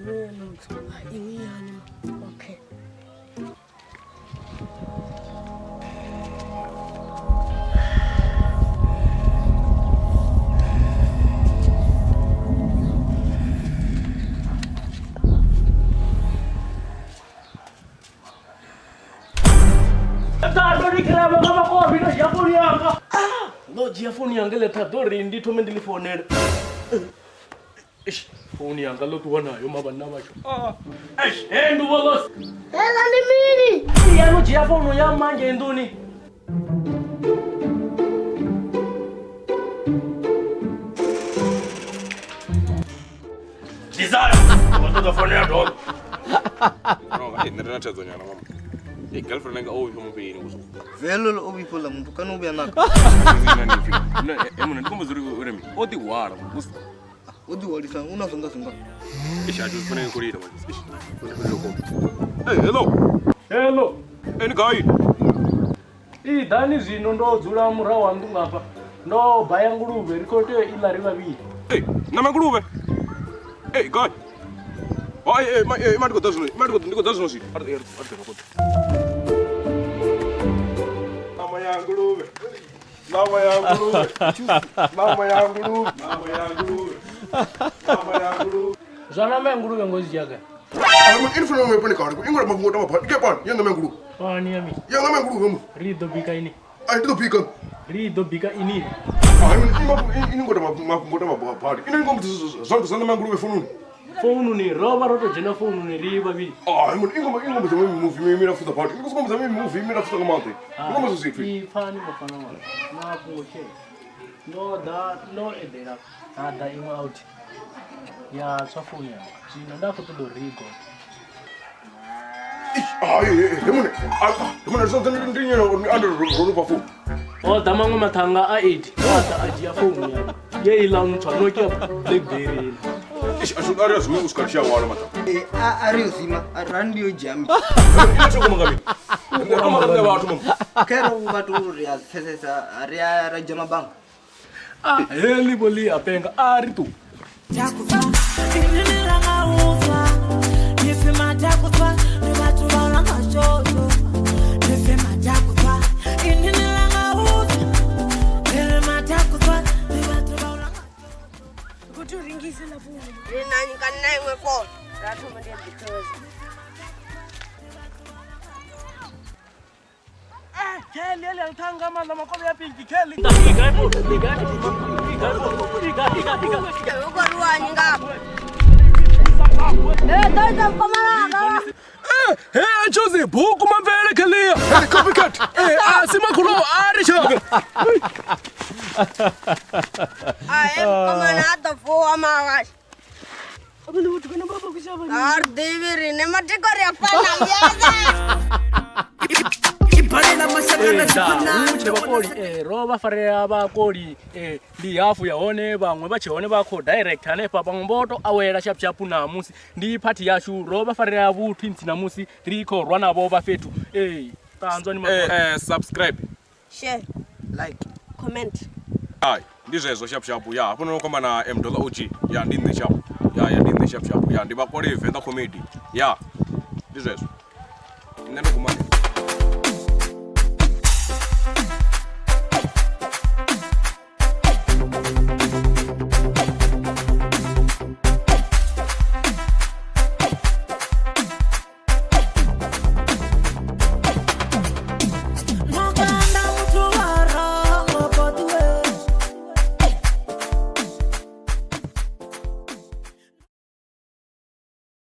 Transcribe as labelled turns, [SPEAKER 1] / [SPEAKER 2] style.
[SPEAKER 1] Iṅwe yani ma. Okay.
[SPEAKER 2] Ṱaḓo ndi khirama nga makobi ndo dzhia founu yanga. Ndo dzhia founu yanga iḽa ṱhaḓo uri ndi thome ndi ḽi founele. Eish, founu yanga ḽo ṱuwa nayo ma vhanna vhashu. Eish, he ndi vho ḽo.
[SPEAKER 1] Hela ndi mini?
[SPEAKER 2] Iya no dzhia founu ya manje nḓuni. Desire, wa ṱoḓa founu ya dolo.
[SPEAKER 3] No, nṋe ndi na thaidzo nyana mama. Ee, girlfriend anga o vhifha muvhilini vho.
[SPEAKER 4] Velo ḽo o vhifha uḽa muthu kana u vhuya naka.
[SPEAKER 3] Nṋe muna ndi khombo uri uri mi o ḓi hwala.
[SPEAKER 4] O ḓi hwalisa u na zwanḓa zwinga.
[SPEAKER 3] Eish, a tshi funa khou lila manje. Eish. Hey, hello.
[SPEAKER 2] Hello.
[SPEAKER 3] Eni gai?
[SPEAKER 2] Iḓani zwino ndo dzula murahu ha nnḓu ngafha. Ndo baya nguluvhe ri khou tea u i ḽa ri vhavhili.
[SPEAKER 3] Hey, nama nguluvhe. Hey, gai. Hai, eh, ma eh, ma ndi khou ḓa zwino. Ma ndi khou ḓa zwino zwino. A ri ri ri khou ḓa. Nama ya nguluvhe. Nama ya nguluvhe. Nama ya nguluvhe. Nama ya nguluvhe. Nama ya nguluvhe.
[SPEAKER 2] Zwa nama ya nguluvhe ngo zwi dzhia gai?
[SPEAKER 3] Ai, ini funa mwe pane kare. Ingora mafhungo tama pa. Ike pa, ya nama ya nguluvhe.
[SPEAKER 2] Pani ya mini?
[SPEAKER 3] Ya nama ya nguluvhe mu.
[SPEAKER 2] Ri ḓo bika ini.
[SPEAKER 3] Ai ndi ḓo bika.
[SPEAKER 2] Ri ḓo bika ini.
[SPEAKER 3] Ai, ini ngota mafhungo tama pa. Ine ngombo zwa zwa nama ya nguluvhe fonuni.
[SPEAKER 2] Foununi ro vha ro tou dzhena foununi ri vhavhili.
[SPEAKER 3] Ai, mun ingoma ingoma za movie mi milapfu badi. Ingoma za movie milapfu nga maanḓa. Ingoma zwa zwithu.
[SPEAKER 2] Ipfani vhafana vhanga. Mafhungo she. Ndo ḓa ndo eḓela ha ḓa iṅwe out ya tswa founu yanga. Zwino nda khou ṱoḓa uri ri i gode.
[SPEAKER 3] Ai, he mune. Ai, mune zwa ndi nyana uri ro no bva founu.
[SPEAKER 2] O ḓa maṅwe mathanga a 8 a ḓa a dzhia founu yanga. Ye iḽa ntswa Nokia Blackberry iḽa.
[SPEAKER 3] Eish, ashu ari azwi u swika ri tshi a wana maṱa.
[SPEAKER 4] A ri yo zima ra ndi yo dzhia mi.
[SPEAKER 3] Ine tsho koma nga mini? Nṋe koma nga nṋe vhathu mama.
[SPEAKER 4] Khe ro vhathu ri a pfesesa ri a ra dzhia mabanga.
[SPEAKER 2] Ah, heḽi vho ḽi a penga a ri ṱu.
[SPEAKER 1] Khou tea u rengisa ḽa founu. Ri na kana na iṅwe founu. Ra thoma ndi ya ḓithoza.
[SPEAKER 2] Kelly, ele alithanga maḽa makovhe ya pinki Kelly.
[SPEAKER 1] U khou rwiwa nga. Eh, ḓo ita mukomana.
[SPEAKER 2] He choose buku mabvele Kelly.
[SPEAKER 3] Copycat.
[SPEAKER 2] Eh, a si makhulo a ri tshaka.
[SPEAKER 1] Ae, mukomana a ḓo vuwa mara. A ri ḓivhi riṋe matiko ri a fana yes.
[SPEAKER 2] Vhakoli ro vha farea vhakoli ndi hafu ya hone vhaṅwe vha tshe hone vha khou direct hanefha vhaṅwe vho to awela shapu shapu namusi ndi phathi yashu ro vha farea vhuthu ntsi namusi ri khou rwa navho vha fhethu ee ṱanzwa ni
[SPEAKER 3] Eh, eh, subscribe.
[SPEAKER 1] Share,
[SPEAKER 4] Like.
[SPEAKER 1] comment.
[SPEAKER 3] Hai, ndi zwezwo shapu shapu ya hafho no khomba na M dollar OG. Ya ndi nṋe shapu. Ya ya ndi nṋe shapu shapu. Ya ndi vhakole Venḓa comedy. Ya. Ndi zwezwo. Nṋe ndo guma.